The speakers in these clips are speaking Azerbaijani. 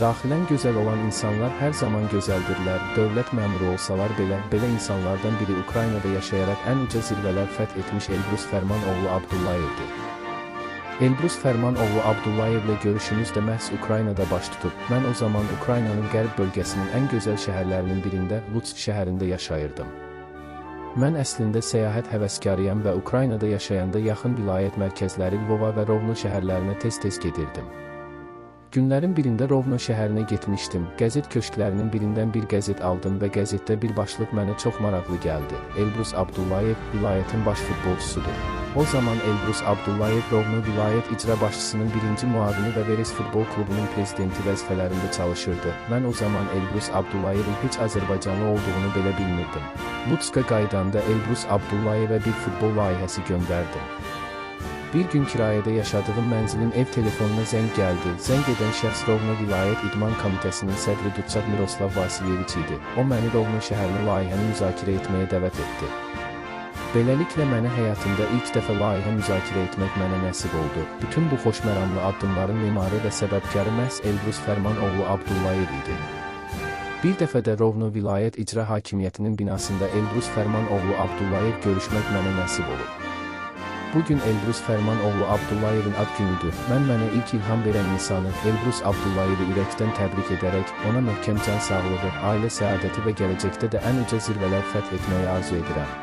Daxilən gözəl olan insanlar hər zaman gözəldirlər, dövlət məmuru olsalar belə, belə insanlardan biri Ukraynada yaşayaraq ən uca zirvələr fəth etmiş Elbrus Fərmanoğlu Abdullayevdir. Elbrus Fərmanoğlu Abdullayevlə görüşümüz də məhz Ukraynada baş tutub. Mən o zaman Ukraynanın qərb bölgəsinin ən gözəl şəhərlərinin birində, Lutsk şəhərində yaşayırdım. Mən əslində səyahət həvəskarıyam və Ukraynada yaşayanda yaxın vilayət mərkəzləri Lvova və Rovno şəhərlərinə tez-tez gedirdim. Günlərin birində Rovno şəhərinə getmişdim. Qəzet köşklərinin birindən bir qəzet aldım və qəzetdə bir başlıq mənə çox maraqlı gəldi. Elbrus Abdullayev vilayətin baş futbolçusudur. O zaman Elbrus Abdullayev Rovno vilayət icra başçısının birinci müavini və Veres futbol klubunun prezidenti vəzifələrində çalışırdı. Mən o zaman Elbrus Abdullayevin heç Azərbaycanlı olduğunu belə bilmirdim. Lutska qayıdanda Elbrus Abdullayevə bir futbol layihəsi göndərdim. Bir gün kirayədə yaşadığım mənzilin ev telefonuna zəng gəldi. Zəng edən şəxs Rovno Vilayət İdman Komitəsinin sədri Dutsak Miroslav Vasilyeviç idi. O məni Rovno şəhərinə layihəni müzakirə etməyə dəvət etdi. Beləliklə mənə həyatımda ilk dəfə layihə müzakirə etmək mənə nəsib oldu. Bütün bu xoşməramlı addımların memarı və səbəbkarı məhz Elbrus Fərmanoğlu Abdullayev idi. Bir dəfə də Rovno Vilayət İcra Hakimiyyətinin binasında Elbrus Fərmanoğlu Abdullayev görüşmək mənə nəsib olub. Bugün Elbrus Fərmanoğlu Abdullayevin ad günüdür. Mən mənə ilk ilham verən insanı Elbrus Abdullayevi ürəkdən təbrik edərək ona möhkəm can sağlığı, ailə səadəti və gələcəkdə də ən uca zirvələr fəth etməyi arzu edirəm.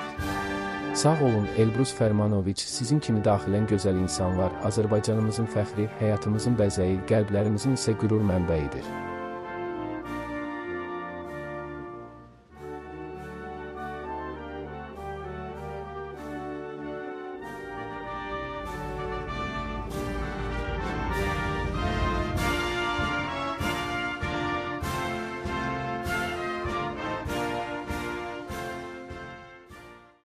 Sağ olun Elbrus Fərmanoviç, sizin kimi daxilən gözəl insanlar Azərbaycanımızın fəxri, həyatımızın bəzəyi, qəlblərimizin isə qürur mənbəyidir.